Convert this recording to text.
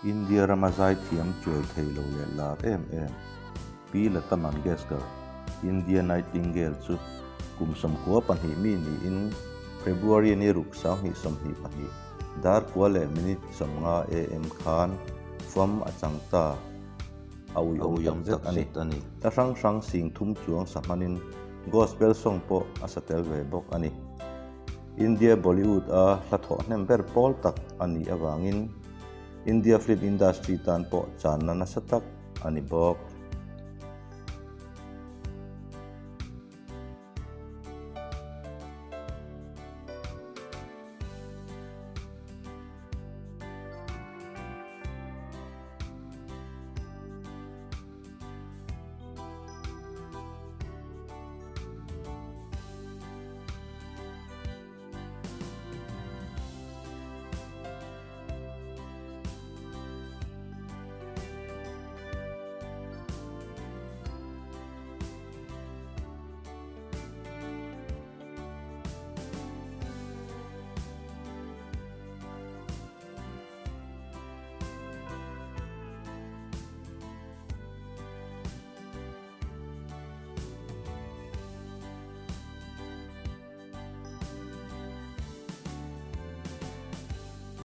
India rama zaithiam chuai thei lo leh lar em em Pi Lata Mangeshkar, India Nightingale chu kum 92 mi niin February ni ruk 2022 dar kua leh minute 50 AM khan fam a chang ta. A uiawm tak zet a ni. Hla hrang hrang sing thum chuang sa hmanin gospel song pawh a sa tel ve bawk a ni. India Bollywood a hla thawh hnem ber pawl tak a nih avangin India film industry tan pawh channa nasa tak a ni bawk.